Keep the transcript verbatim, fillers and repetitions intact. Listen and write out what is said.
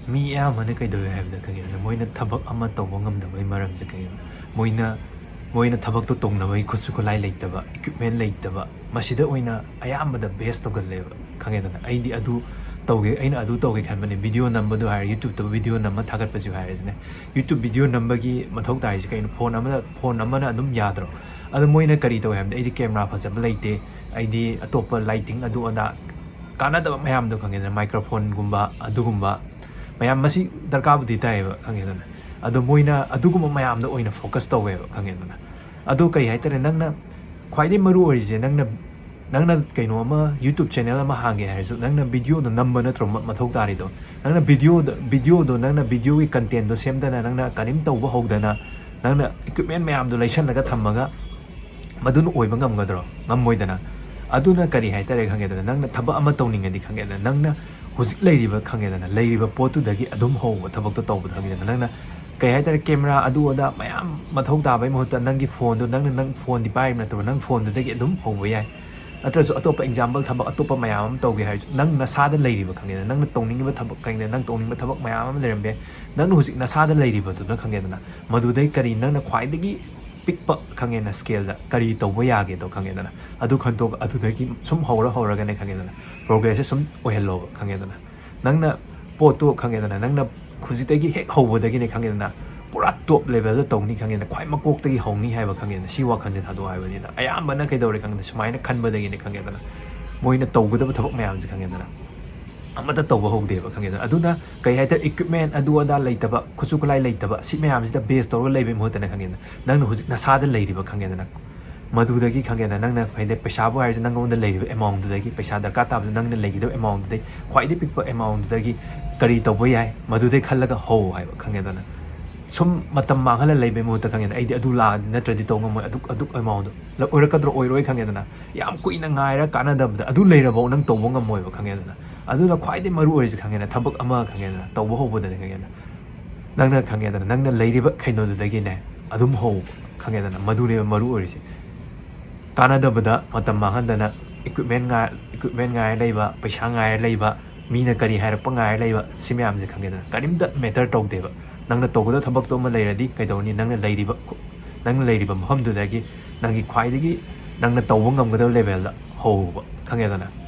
ꯃꯤ ꯑꯌꯥꯝꯕꯅ ꯀꯩꯗꯧꯋꯦ ꯍꯥꯏꯕꯗ, ꯈꯪꯉꯦꯗꯅ, ꯃꯣꯏꯅ ꯊꯕꯛ ꯑꯃ ꯇꯧꯕ ꯉꯝꯗꯕꯒꯤ ꯃꯔꯝꯁꯦ ꯀꯩꯒꯤꯅꯣ? ꯃꯣꯏꯅ ꯃꯣꯏꯅ ꯊꯕꯛꯇꯣ ꯇꯧꯅꯕꯒꯤ ꯈꯨꯠꯁꯨ ꯈꯨꯠꯂꯥꯏ ꯂꯩꯇꯕ, equipment ꯂꯩꯇꯕ, ꯃꯁꯤꯗ ꯑꯣꯏꯅ ꯑꯌꯥꯝꯕꯗ base ꯇꯧꯒꯜꯂꯦꯕ, ꯈꯪꯉꯦꯗꯅ꯫ ꯑꯩꯗꯤ ꯑꯗꯨ ꯇꯧꯒꯦ, ꯑꯩꯅ ꯑꯗꯨ ꯇꯧꯒꯦ ꯈꯟꯕꯅꯦ꯫ Video ꯅꯝꯕꯗꯣ ꯍꯥꯏꯔꯦ, YouTubeꯇ video ꯅꯝꯕ ꯊꯥꯒꯠꯄꯁꯨ ꯍꯥꯏꯔꯁꯤꯅꯦ꯫ YouTube video ꯅꯝꯕꯒꯤ ꯃꯊꯧ ꯇꯥꯔꯤꯁꯦ ꯀꯩꯅꯣ? Phone ꯑꯃꯅ, phone ꯑꯃꯅ ꯑꯗꯨꯝ ꯌꯥꯗ꯭ꯔꯣ? ꯑꯗꯣ ꯃꯣꯏꯅ ꯀꯔꯤ ꯇꯧꯋꯦ ꯍꯥꯏꯕꯗ, "ꯑꯩꯗꯤ camera ꯐꯖꯕ ꯂꯩꯇꯦ, ꯑꯩꯗꯤ ꯑꯇꯣꯞꯄ lighting ꯑꯗꯨ ꯑꯗꯥ ꯀꯥꯟꯅꯗꯕ ꯃꯌꯥꯝꯗꯣ", ꯈꯪꯉꯦꯗꯅ, microphoneꯒꯨꯝꯕ ꯑꯗꯨꯒꯨꯝꯕ ꯃꯌꯥꯝ, ꯃꯁꯤ ꯗꯔꯀꯥꯔꯕꯨꯗꯤ ꯇꯥꯏꯌꯦꯕ, ꯈꯪꯉꯦꯗꯅ꯫ ꯑꯗꯣ ꯃꯣꯏꯅ ꯑꯗꯨꯒꯨꯝꯕ ꯃꯌꯥꯝꯗ ꯑꯣꯏꯅ focus ꯇꯧꯋꯦꯕ, ꯈꯪꯉꯦꯗꯅ꯫ ꯑꯗꯣ ꯀꯩ ꯍꯥꯏꯇꯥꯔꯦ, ꯅꯪꯅ ꯈ꯭ꯋꯥꯏꯗꯒꯤ ꯃꯔꯨ ꯑꯣꯏꯔꯤꯁꯦ, ꯅꯪꯅ, ꯅꯪꯅ ꯀꯩꯅꯣ ꯑꯃ, YouTube channel ꯑꯃ ꯍꯥꯡꯒꯦ ꯍꯥꯏꯔꯁꯨ, ꯅꯪꯅ videoꯗꯣ ꯅꯝꯕ ꯅꯠꯇ꯭ꯔꯣ ꯃ-, ꯃꯊꯧ ꯇꯥꯔꯤꯗꯣ? ꯅꯪꯅ videoꯗ, videoꯗꯣ, ꯅꯪꯅ videoꯒꯤ contentꯗꯣ ꯁꯦꯝꯗꯅ, ꯅꯪꯅ ꯀꯔꯤꯝ ꯇꯧꯕ ꯍꯧꯗꯅ, ꯅꯪꯅ equipment ꯃꯌꯥꯝꯗꯣ ꯂꯩꯁꯜꯂꯒ ꯊꯝꯃꯒ ꯃꯗꯨꯅ ꯑꯣꯏꯕ ꯉꯝꯒꯗ꯭ꯔꯣ? ꯉꯝꯃꯣꯏꯗꯅ꯫ ꯑꯗꯨꯅ ꯀꯔꯤ ꯍꯥꯏꯇꯥꯔꯦ, ꯈꯪꯉꯦꯗꯅ, ꯅꯪꯅ ꯊꯕꯛ ꯑꯃ ꯇꯧꯅꯤꯡꯉꯗꯤ, ꯈꯪꯉꯦꯗꯅ, ꯅꯪꯅ ꯍꯧꯖꯤꯛ ꯂꯩꯔꯤꯕ, ꯈꯪꯉꯦꯗꯅ, ꯂꯩꯔꯤꯕ ꯄꯣꯠꯇꯨꯗꯒꯤ ꯑꯗꯨꯝ ꯍꯧꯕ ꯊꯕꯛꯇꯣ ꯇꯧꯕꯗ, ꯈꯪꯉꯦꯗꯅ, ꯅꯪꯅ ꯀꯩ ꯍꯥꯏꯇꯥꯔꯦ, camera ꯑꯗꯨ ꯑꯗꯥ ꯃꯌꯥꯝ ꯃꯊꯧ ꯇꯥꯕꯩ ꯃꯍꯨꯠꯇ ꯅꯪꯒꯤ phoneꯗꯣ, ꯅꯪꯅ, ꯅꯪ phoneꯗꯤ ꯄꯥꯏꯔꯤꯕ ꯅꯠꯇ꯭ꯔꯣ? ꯅꯪ phoneꯗꯨꯗꯒꯤ ꯑꯗꯨꯝ ꯍꯧꯕ ꯌꯥꯏ꯫ ꯅꯠꯇ꯭ꯔꯁꯨ ꯑꯇꯣꯞꯄ example ꯊꯕꯛ ꯑꯇꯣꯞꯄ ꯃꯌꯥꯝ ꯑꯃ ꯇꯧꯒꯦ ꯍꯥꯏꯔꯁꯨ, ꯅꯪ ꯅꯁꯥꯗ ꯂꯩꯔꯤꯕ, ꯈꯪꯉꯦꯗꯅ, ꯅꯪꯅ ꯇꯧꯅꯤꯡꯉꯤꯕ ꯊꯕꯛ, ꯈꯪꯉꯦꯗꯅ, ꯅꯪ ꯇꯧꯅꯤꯡꯕ ꯊꯕꯛ ꯃꯌꯥꯝ ꯑꯃ ꯂꯩꯔꯝꯕ ꯌꯥꯏ꯫ ꯅꯪꯅ ꯍꯧꯖꯤꯛ ꯅꯁꯥꯗ ꯂꯩꯔꯤꯕꯗꯨꯅ, ꯈꯪꯉꯦꯗꯅ, ꯃꯗꯨꯗꯩ ꯀꯔꯤ ꯅꯪꯅ ꯈ꯭ꯋꯥꯏꯗꯒꯤ ꯄꯤꯛꯄ, ꯈꯪꯉꯦꯅ, scaleꯗ ꯀꯔꯤ ꯇꯧꯕ ꯌꯥꯒꯦꯗꯣ, ꯈꯪꯉꯦꯗꯅ, ꯑꯗꯨ ꯈꯟꯇꯣꯛ, ꯑꯗꯨꯗꯒꯤ ꯁꯨꯝ ꯍꯧꯔ ꯍꯧꯔꯒꯅꯦ, ꯈꯪꯉꯦꯗꯅ, progressꯁꯦ ꯁꯨꯝ ꯑꯣꯏꯍꯜꯂꯣꯕ, ꯈꯪꯉꯦꯗꯅ꯫ ꯅꯪꯅ ꯄꯣꯠꯇꯣ, ꯈꯪꯉꯦꯗꯅ, ꯅꯪꯅ ꯍꯧꯖꯤꯛꯇꯒꯤ ꯍꯦꯛ ꯍꯧꯕꯗꯒꯤꯅꯦ, ꯈꯪꯉꯦꯗꯅ, ꯄꯨꯔꯥ top levelꯗ ꯇꯧꯅꯤ, ꯈꯪꯉꯦꯗꯅ, ꯈ꯭ꯋꯥꯏ ꯃꯀꯣꯛꯇꯒꯤ ꯍꯧꯅꯤ ꯍꯥꯏꯕ, ꯈꯪꯉꯦꯗꯅ, ꯁꯤ ꯋꯥꯈꯜꯁꯦ ꯊꯥꯗꯣꯛꯑꯣ ꯍꯥꯏꯕꯅꯤꯗ꯫ ꯑꯌꯥꯝꯕꯅ ꯀꯩꯗꯧꯔꯦ, ꯈꯪꯉꯦꯗꯅ, ꯁꯨꯃꯥꯏꯅ ꯈꯟꯕꯗꯒꯤꯅꯦ, ꯈꯪꯉꯦꯗꯅ, ꯃꯣꯏꯅ ꯇꯧꯒꯗꯕ ꯊꯕꯛ ꯃꯌꯥꯝꯁꯦ, ꯈꯪꯉꯦꯗꯅ, ꯑꯃꯠꯇ ꯇꯧꯕ ꯍꯧꯗꯦꯕ, ꯈꯪꯉꯦꯗꯅ꯫ ꯑꯗꯨꯅ ꯀꯩ ꯍꯥꯏꯇꯥꯔꯦ, equipment ꯑꯗꯨ ꯑꯗꯥ ꯂꯩꯇꯕ, ꯈꯨꯠꯁꯨ ꯈꯨꯠꯂꯥꯏ ꯂꯩꯇꯕ, ꯁꯤ ꯃꯌꯥꯝꯁꯤꯗ base ꯇꯧꯔꯒ ꯂꯩꯕꯩ ꯃꯍꯨꯠꯇꯅꯦ, ꯈꯪꯉꯦꯗꯅ, ꯅꯪꯅ ꯍꯧꯖꯤꯛ ꯅꯁꯥꯗ ꯂꯩꯔꯤꯕ, ꯈꯪꯉꯦꯗꯅ, ꯃꯗꯨꯗꯒꯤ, ꯈꯪꯉꯦꯗꯅ, ꯅꯪꯅ ꯍꯥꯏꯗꯤ ꯄꯩꯁꯥꯕꯨ ꯍꯥꯏꯔꯁꯨ, ꯅꯪꯉꯣꯟꯗ ꯂꯩꯔꯤꯕ amountꯗꯨꯗꯒꯤ, ꯄꯩꯁꯥ ꯗꯔꯀꯥꯔ ꯇꯥꯕꯗꯨ ꯅꯪꯅ ꯂꯩꯒꯗꯕ amountꯗꯨꯗꯒꯤ ꯈ꯭ꯋꯥꯏꯗꯒꯤ ꯄꯤꯛꯄ amountꯗꯨꯗꯒꯤ ꯀꯔꯤ ꯇꯧꯕ ꯌꯥꯏ, ꯃꯗꯨꯗꯩ ꯈꯜꯂꯒ ꯍꯧ ꯍꯥꯏꯕ, ꯈꯪꯉꯦꯗꯅ꯫ ꯁꯨꯝ ꯃꯇꯝ ꯃꯥꯡꯍꯜꯂ ꯂꯩꯕꯩ ꯃꯍꯨꯠꯇ, ꯈꯪꯉꯦꯗꯅ, ꯑꯩꯗꯤ ꯑꯗꯨ ꯂꯥꯛꯑꯗꯤ ꯅꯠꯇ꯭ꯔꯗꯤ ꯇꯧ ꯉꯝꯃꯣꯏ, ꯑꯗꯨꯛ, ꯑꯗꯨꯛ amountꯗꯣ ꯑꯣꯏꯔꯛꯀꯗ꯭ꯔꯣ, ꯑꯣꯏꯔꯣꯏ, ꯈꯪꯉꯦꯗꯅ꯫ ꯌꯥꯝ ꯀꯨꯏꯅ ꯉꯥꯏꯔ ꯀꯥꯟꯅꯗꯕꯗ, ꯑꯗꯨ ꯂꯩꯔꯐꯥꯎ ꯅꯪ ꯇꯧꯕ ꯉꯝꯃꯣꯏꯕ, ꯈꯪꯉꯦꯗꯅ꯫ ꯑꯗꯨꯅ ꯈ꯭ꯋꯥꯏꯗꯒꯤ ꯃꯔꯨ ꯑꯣꯏꯔꯤꯁꯦ, ꯈꯪꯉꯦꯗꯅ, ꯊꯕꯛ ꯑꯃ, ꯈꯪꯉꯦꯗꯅ, ꯇꯧꯕ ꯍꯧꯕꯗꯅꯦ, ꯈꯪꯉꯦꯗꯅ, ꯅꯪꯅ, ꯈꯪꯉꯦꯗꯅ, ꯅꯪꯅ ꯂꯩꯔꯤꯕ ꯀꯩꯅꯣꯗꯨꯗꯒꯤꯅꯦ ꯑꯗꯨꯝ ꯍꯧꯕ, ꯈꯪꯉꯦꯗꯅ, ꯃꯗꯨꯅꯦꯕ ꯃꯔꯨ ꯑꯣꯏꯔꯤꯁꯦ꯫ ꯀꯥꯟꯅꯗꯕꯗ ꯃꯇꯝ ꯃꯥꯡꯍꯟꯗꯅ equipment ꯉꯥꯏ-, equipment ꯉꯥꯏꯔ ꯂꯩꯕ, ꯄꯩꯁꯥ ꯉꯥꯏꯔ ꯂꯩꯕ, ꯃꯤꯅ ꯀꯔꯤ ꯍꯥꯏꯔꯛꯄ ꯉꯥꯏꯔ ꯂꯩꯕ, ꯁꯤ ꯃꯌꯥꯝꯁꯦ ꯈꯪꯉꯦꯗꯅ, ꯀꯔꯤꯝꯇ matter ꯇꯧꯗꯦꯕ꯫ ꯅꯪꯅ ꯇꯧꯒꯗꯕ ꯊꯕꯛꯇꯣ ꯑꯃ ꯂꯩꯔꯗꯤ ꯀꯩꯗꯧꯅꯤ? ꯅꯪꯅ ꯂꯩꯔꯤꯕ ꯈꯨ-, ꯅꯪꯅ ꯂꯩꯔꯤꯕ ꯃꯐꯝꯗꯨꯗꯒꯤ ꯅꯪꯒꯤ ꯈ꯭ꯋꯥꯏꯗꯒꯤ ꯅꯪꯅ ꯇꯧꯕ ꯉꯝꯒꯗꯕ levelꯗ ꯍꯧꯕ, ꯈꯪꯉꯦꯗꯅ?